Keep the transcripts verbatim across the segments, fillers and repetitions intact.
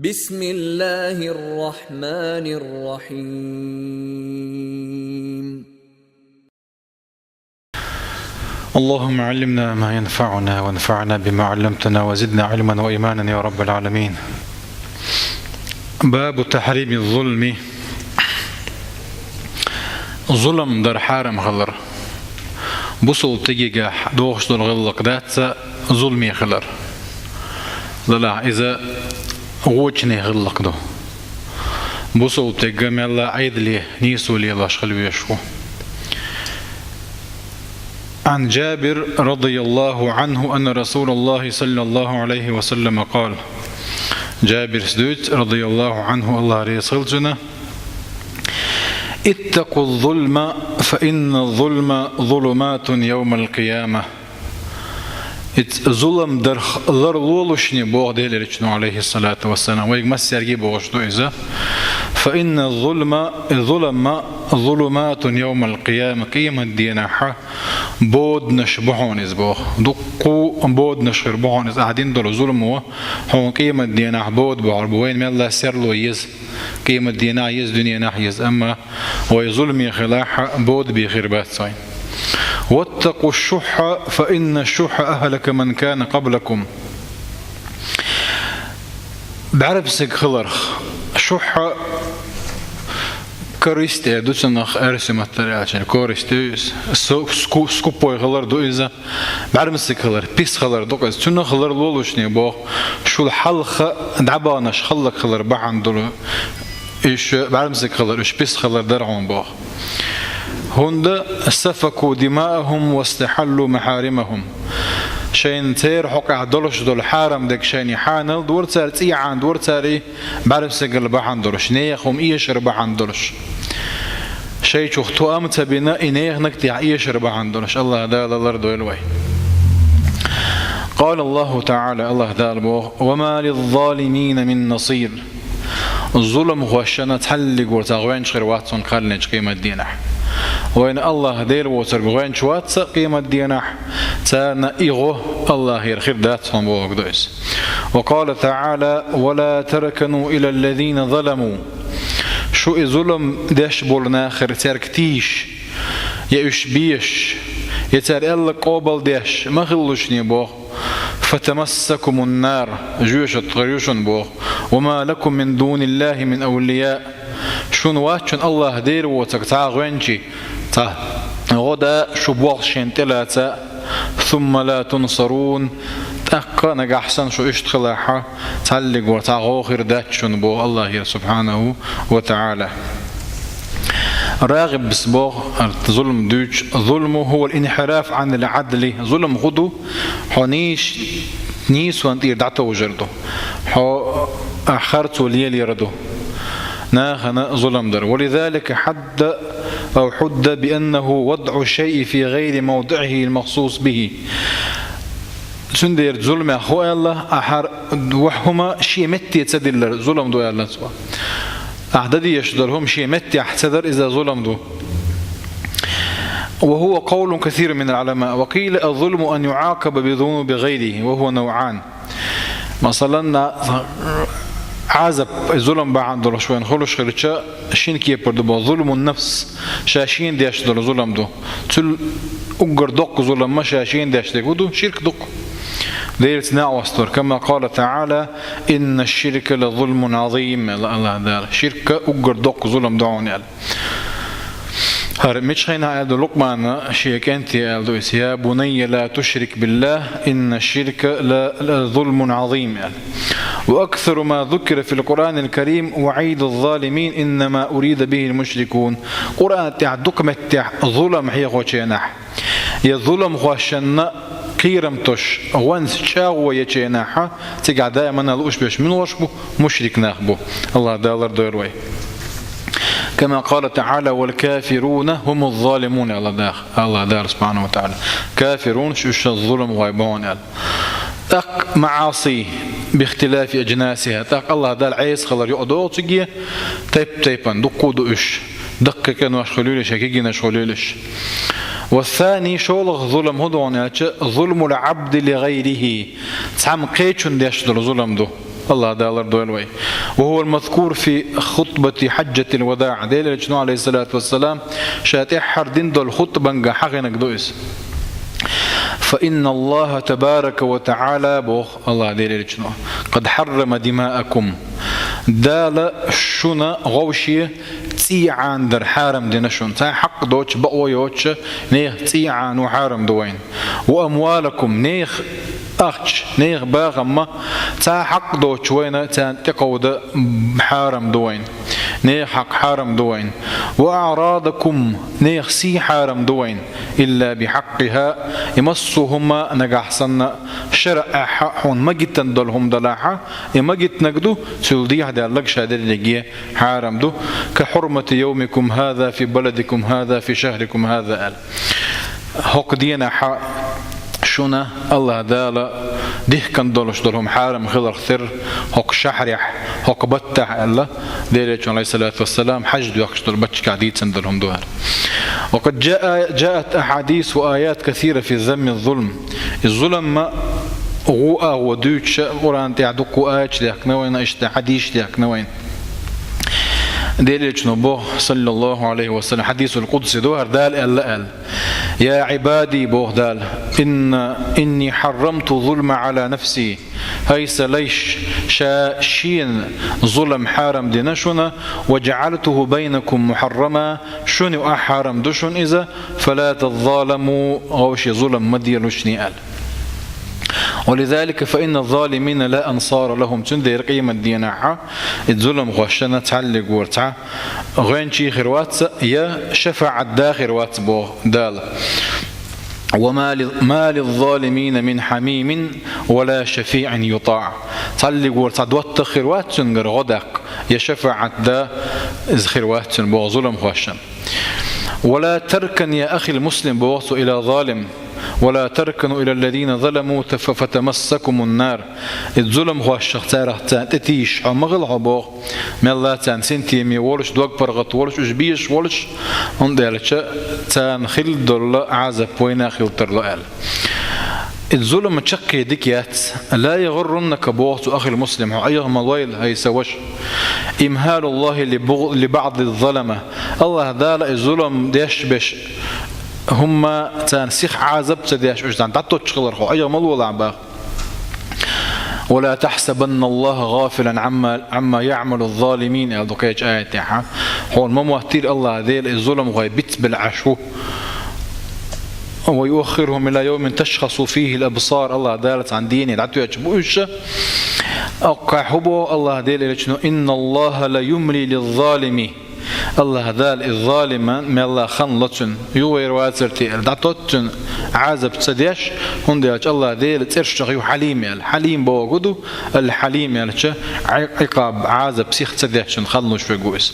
بسم الله الرحمن الرحيم. اللهم علمنا ما ينفعنا وانفعنا بما علمتنا وزدنا علما وإيمانا يا رب العالمين. باب تحريم الظلم. Зулам дар хьарам хилар. Бусалба стегага дохуш долу гӀиллакх дац зуламе хилар. Делахь иза вочу нехан гӀиллакх ду. Бусалба стеган мелла а Ӏедале нийсо лелош хила везаш ву. عن جابر رضي الله عنه أن رسول الله صلى الله عليه وسلم قال. Джабирс дуьйцу, رضي الله عنه, Аллах реза хуьлда цунна: اتقوا الظلم فإن الظلم ظلمات يوم القيامة. Иза зулам дарх ларлолушни, боху Делан Элчано, عليه الصلاة والسلام, вайга массаьрга а бохуш ду иза. فإن الظلم، зулам, ظلمات يوم القيامة, къематдийнахь боданаш бу хьуна иза, боху. Дуккха боданаш хир бу хьуна иза, ахь дина долу зуламо хьуна къематдийнахь бода бохур бу. Вайна мелла а серло еза, къематдийнахь еза, дуьненахь еза, амма вай зуламе хилахь, бода бен хир бац вайна. واتقوا الشح فإن الشح أهلك من كان قبلكم. БӀаьрбсиг хиларх. Шухь, корысть эр ду цунах, эрсий маттара аьлча, корысть ду иза. Су-, ску-, скупой хилар ду иза. БӀаьрмсиг хилар, пис хилар ду иза. Цунах ларлолушни, боху, шул хьалха дӀабаханаш хӀаллакьхилар бахьана долу. Уьш бӀаьрмсиг хилар, уьш пис хилар дара хьуна, боху. ХӀунда سفكوا دماءهم واستحلوا محارمهم. Шайна церан хьокъехь долуш долу хьарам дерг шайна хьанал дора цара, цӀий Ӏан дора цара, и бӀаьрмсигал бахьана долуш, нехан хӀума эшар бахьана долуш. Шайчух тоам а ца бина, и неханаг тӀехь эшар бахьана долуш. Аллах Дала лардойла вай. قال الله تعالى, Аллах Дала боху: وما للظالمين من نصير. Зуламхошна цхьаллиг вара цхьа гӀоьнча хир вац хьуна кхаллинчу къематдийнахь. Вайна Аллах Дела воцург гӀоьнча вац ца къематдийнахь, царна и гӀо Аллахера хир дац хьуна, бохург ду иза. وقال تعالى: ولا تركنوا إلى الذين ظلموا. Шу и зулам деш болу нахера цаьрга тийша, я уьш безаш, я цара аьлларг къобалдеш ма хилалушне, боху. فتمسكم النار, жоьжахати хир ю шуна, боху. وما لكم من دون الله من أولياء. Шуна вац шуна Аллах Дела воцург цхьа а гӀоьнча, цхьа гӀо да шу болх шена тӀелаца. ثم لا تنصرون. ТӀаккха нагахь санна шу иштта хилахь, цхьаллиг вара цхьа гӀо хир дац шуна, боху Аллахера, سبحانه وتعالى. РагӀибас боху, хӀара зулам дуьйцуш: الظلم هو الانحراف عن العدل. Зулам хӀун ду? Хьо нийс-, нийсонан тӀера дӀатовжар ду. Хьо, ахь харцо лелаяр ду. Нахана зулам дар. ولذلك حد أو حد بأنه وضع الشيء في غير موضعه المخصوص به. Цундела зуламех хӀун аьлла, ахьа хӀара хӀума шен метте ца диллар зулам ду аьлла цо. Ахьа дан дезаш долу хӀума шен меттехь ца дар, иза зулам ду. وهو قول كثير من العلماء. وقيل: الظلم أن يعاقب بذنوب غيره، وهو نوعان. Масалан, на-, Ӏазап, зулам бахьана долуш вайна хуьлуш хилча, шина кепара ду боху: ظلم النفس, ша шена деш долу зулам ду. Цул уггар доккха зулам ма ша шена деш дерг хӀун ду? Ширк ду-кх. Делаца накъост вар. كما قال تعالى: إن الشرك لظلم عظيم, аьлла Аллах Дала. Ширк уггар доккха зулам ду хьуна, аьлла. ХӀара мича хенахь аьлла ду Лукъмана шен кӀанте, аьлла ду иза: يا بني لا تشرك بالله إن الشرك ل-، لظلم عظيم, аьлла. وأكثر ما ذكر في القرآن الكريم وعيد الظالمين إنما أريد به المشركون. Къуръан тӀехь дукха меттехь зулам хьехочу хенахь, я зуламхошна кхерам тосуш, гӀонца чӀагӀо ечу хенахь, цигахь даимана лууш берш муьлхарш бу? Мушрик нах бу. Аллах Дала лардойла вай. كما قال تعالى: والكافرون هم الظالمون, аьлла Дала, Аллах Дала, سبحانه وتعالى. Кафирунаш уьш зуламхой бу хьуна, аьлла. ТӀаккха маӀаси باختلاف أجناسها. ТӀаккха Аллах Дала Ӏеса хилар юкъадоху цига, тайп-тайпана, дуккха а ду уьш. Даккхий къинош хуьлийла уьш, я кегийнаш хуьлийла уьш. والثاني, шолгӀа зулам хӀун ду хьуна аьлча, ظلم العبد لغيره. Цхьамма кхечунна деш долу зулам ду. АллахӀ Дала лардойла вай. وهو المذكور في خطبة حجة الوداع. Делерчно, алейхиссалату вассалам, ша тӀеххьара дина долу хутбанга хьахинаг ду иза. فإن الله تبارك وتعالى, боху АллахӀ Делерчно, قد حرم دماءكم. Дала шуна гӀовше цӀий Ӏанадар хьарам дина шуна. Цхьа хьакъ доцуш, бакъо йоцуш, нехан цӀий Ӏано хьарам ду вайна. وأموالكم, нехан ахча, нехан бахам ма цхьа хьакъ доцуш вайна царна тӀекховда хьарам ду вайна. Нехан хьакъ хьарам ду вайна. وأعراضكم, нехан сий хьарам ду вайна. إلا بحقها, и массо а хӀума нагахь санна шарӀехь хьуна магийтина долу хӀума далахь, и магийтинарг ду, цул дехьа даьлларг ша дерриге хьарам ду. كحرمة يومكم هذا في بلدكم هذا في شهركم هذا, аьлла. ХӀокху денахь шуна АллахӀ Дала дихкина долуш долу хӀума хьарам хиларх терра, хӀокху шахьарехь, хӀокху баттахь, аьлла, Делерчун, алейхиссалату вассалам, хьаьж доьхкуш долу баттахь дийцина долу хӀума ду хӀара. وقد جاء، جاءت أحاديث وآيات كثيرة في ذم الظلم. И зулам ма гӀу а гӀо дуьйцуш Къуръан тӀехь дуккха аяташ дехкина вайна, иштта хьадисаш дехкина вайна. Делерчун боху, саллаллаху алейхи ва саллям, хьадисул къудси ду хӀара, Дала аьлла аьлла: «Я Ӏибади, — боху Дала, — инна, инни хьаррамту зулма Ӏала нафси». ХӀай сан лайш, ша шена зулам хьарам дина шуна, «ва джаӀалтуху байнакум мухьаррама», шуна юкъахь хьарам ду шуна иза, «фала таззаламу», гӀовше зулам ма делаш шуна аьлла. «Ва лизалика фа инна ззалимина ла ансара лахум», цундела къемат дийнахь и зуламхошна цхьаллиг вара цхьа гӀоьнчий хир вац, я шафаӀат да хир вац, боху Дала. «Ва ма ли-, ма лиззалимина мин хьамимин ва ла шафиӀин ютаӀ». Цхьаллиг вара цхьа доттагӀа хир вац цуьнгара гӀо даккха, я шафаӀат да иза хир вац цуьнан, боху зуламхошна. «Ва ла таркан, я ахил муслим», боху цо, «ила залим, ва ла таркану ила ллазина заламу фа-, фатамассакумун нар». И зуламхошах, царах царна тӀетийсаш хьо ма хила хьо, боху, мелла царна синтеме волуш, дог паргӀат волуш, уьш безаш волуш, хӀунда аьлча царна хилла долу Ӏазап вайна хила тарло аьлла. И зулам чаккхе дика яц. «Ла ягӀурраннака», боху цо, «ахил муслим», хьо Ӏеха ма лойла, хӀай сан ваша. «Имхьалуллахи ли бугӀ-, ли баӀди ззалама». АллахӀ Дала и зулам деш беш хӀумма царна сиха Ӏазап ца деш, уьш царна дӀатоттуш хилар хьо Ӏеха ма лолахь, боху. «Ва ла тахьсабанна Аллаха гӀафилан Ӏамма, Ӏамма яӀмалу ззалимин», аьлла ду кхечу аятехь. Хьуна ма моттийла АллахӀ Дела и зуламхой бицбелла Ӏаш ву. «Ва юаххирхум ила йовмин ташхасу фихил абсар», АллахӀ Дала цхьана дийне дӀатоьттуш бу уьш. Оккхахь хӀун боху АллахӀ Дела элчано: «Инна Аллаха ла юмли лиззалими». АллахӀ Дала и залиман мелла хан ло цуьнан, юхавер вацар те аьлла, дӀатотту цуьнан Ӏазап ца деш, хӀунда аьлча АллахӀ Дела цӀершах ю Хьалим аьлла. Хьалим бохург ду, Ал-Хьалим аьлча, Ӏи-, Ӏикъаб, Ӏазап сиха ца деш цуьнан хан луш верг ву иза.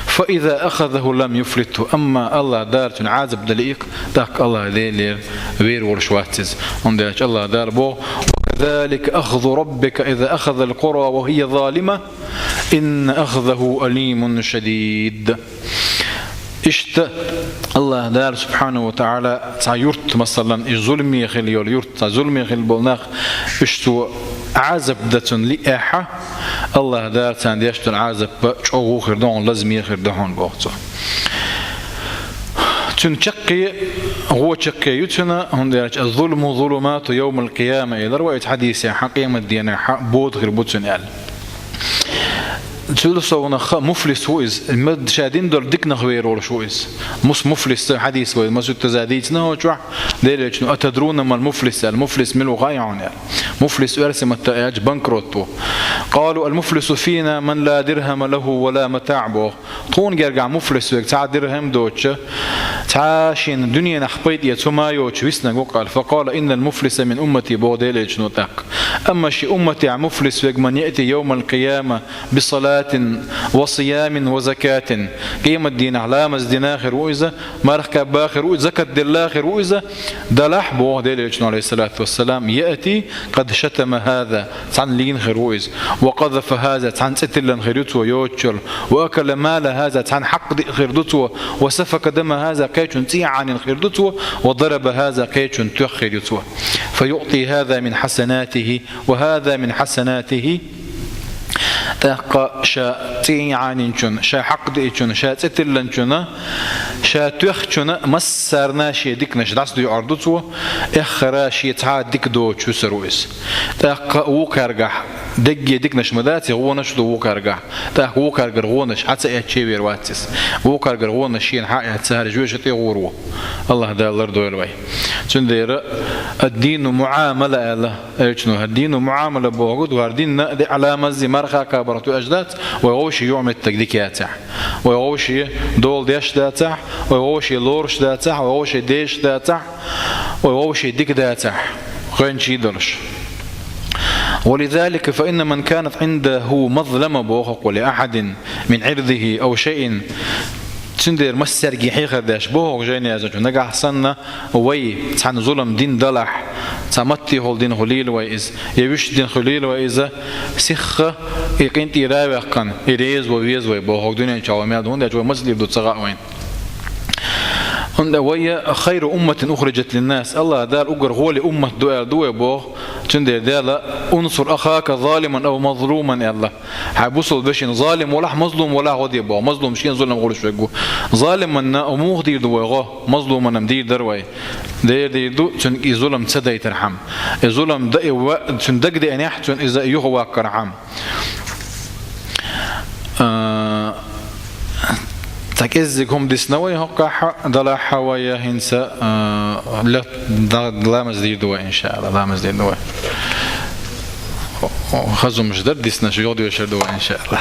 «Фа иза ахазаху лам юфлитху». Амма АллахӀ Дала цуьнан Ӏазап дан лиъча, тӀаккха АллахӀ Делера вер волуш вац иза. ХӀунда аьлча АллахӀ Дала боху: «Ва казалика ахзу раббика иза ахазал къура ва хия залима». «Инна ахзаху алимун шадид». Иштта АллахӀ Дала, субхьанаху ва тагӀала, цхьа юрт, масалан, и зуламе хила йолу юрт, цхьа зуламе хила болу нах, уьш цо Ӏазап дан цунна лиъехь, АллахӀ Дала царна деш долу Ӏазап чӀогӀа хир ду хьуна, лазаме хир ду хьуна, боху цо. Цуьнан чаккхе, гӀо чаккхе ю цуьнан, хӀунда аьлча: «Аз-зулму зулумату йовмал-къияма», элира вай оцу хьадисехь, къемат дийнахь бода хир бу цуьнан аьлла. Цуьнан совнаха муфлис ву иза, ма ша дина долу диканах вер волуш ву иза. Мус муфлис, хьадис вай масуьттаза дийцина хӀокху чохь, Делан элчано: «Атадруна мал муфлис?» аьлла. Муфлис мила ву хаьий хьуна аьлла. Муфлис оьрсийн маттахь аьлча банкрот ву. «Къалу: ал-муфлису фина ман ла дирхама лаху ва ла матаӀ», боху. Тхуна гергахь муфлис верг цхьа дирхам доцуш, цхьа шена дуьненахь пайда эца хӀума йоцуш виснарг ву-кх аьлла. «Факъала: иннал муфлиса мин уммати», боху Делан элчано тӀаккха. Амма шен умматехь муфлис верг: «ман яъти йовмал-къияма би салатин ва сиямин ва закатин». Къемат дийнахь ламаз дина хир ву иза, марха кхаьбна хир ву иза, закат делла хир ву иза, делахь, боху Делан элчано, алейхиссалату вассалам: «яъти къад шатама хаза», цхьанна лийна хир ву иза, «ва къазафа хаза», цхьанна цӀе тиллина хир ю цо йоцучул, «ва акала мала хаза», цхьанна хьакъ диъна хир ду цо, «ва сафака дама хаза», кхечун цӀий Ӏанийна хир ду цо, «ва дараба хаза», кхечун тоьхна хир ю цо. «Фа юъти хаза мин хьасанатихи ва хаза мин хьасанатихи». ТӀаккха ша цӀий Ӏанийначунна, ша хьакъ диъчунна, ша цӀи тилланчунна, ша тоьхначунна массарна шен диканаш дӀасадоаккхар ду цо, эххара шен цхьа дика доацаш висар ва из. ТӀаккха вокхаргахь дегге диканаш ма дац, гӀонаш ду вокхаргахь. ТӀаккха вокхаргара гӀонаш хьа ца эцча вер вац из. Вокхаргара гӀонаш шена хьа а эцна, хӀара жоьжахати тӀа гӀур ву. АллахӀ Дала лардойла вай. Цундела ад-дину муӀамала аьлла. Элчано, хӀара дину муӀамала бохург ду, хӀара дин диъ ламаззи марха кхабарах тоьаш дац, вай вовшийн юкъаметтиг дика яцахь. Вай вовшийн дола деш дацахь, вай вовшийн лоруш дацахь, вай вовшийн дезаш дацахь, вай вовшийн дика дацахь, гӀоьнчий долаш. ولذلك فإن من كانت عنده مظلمة боху-кх, لأحد من عرضه أو شيء. Цундела массаьрга хьехар деш боху-кх жайна язначо, нагахь санна вай цхьанна зулам дина далахь, цхьа маттехула дина хилийла вай иза, я вуьшта дина хилийла вай иза, сихха и къинтӀера а ваьккхина, и реза ван веза вай боху-кх дуьнен чохь вай мел ду, хӀунда аьлча вай маса лийр ду ца хаьа вайна. ХӀунда вай خير أمة أخرجت للناس, АллахӀ Дала уггар гӀоле уммат ду аьлла ду вай боху, цундела Дала: «انصر أخاك ظالما أو مظلوما», аьлла. Хьайн бусалба вешин, залим валахь, мазлум валахь гӀо де боху. Мазлум шена зулам гӀур веш верг ву. Залиманна муха дийр ду вай гӀо, мазлуманна-м дийр дара вай. Дера дийр ду, цуьнга и зулам ца дайтархьама. И зулам даь ва-, цуьнан дагадеанехь, цуьнан иза юхаваккхархьама. А, цхьа кӀеззиг хӀума дисна вай хӀокхахь, далахь вай хӀинца, а, ле-, да-, ламаз дийр ду вай, иншаалла, ламаз дийр ду вай. Хазумаш дар диснарш, юха доьшур ду вай, иншаалла.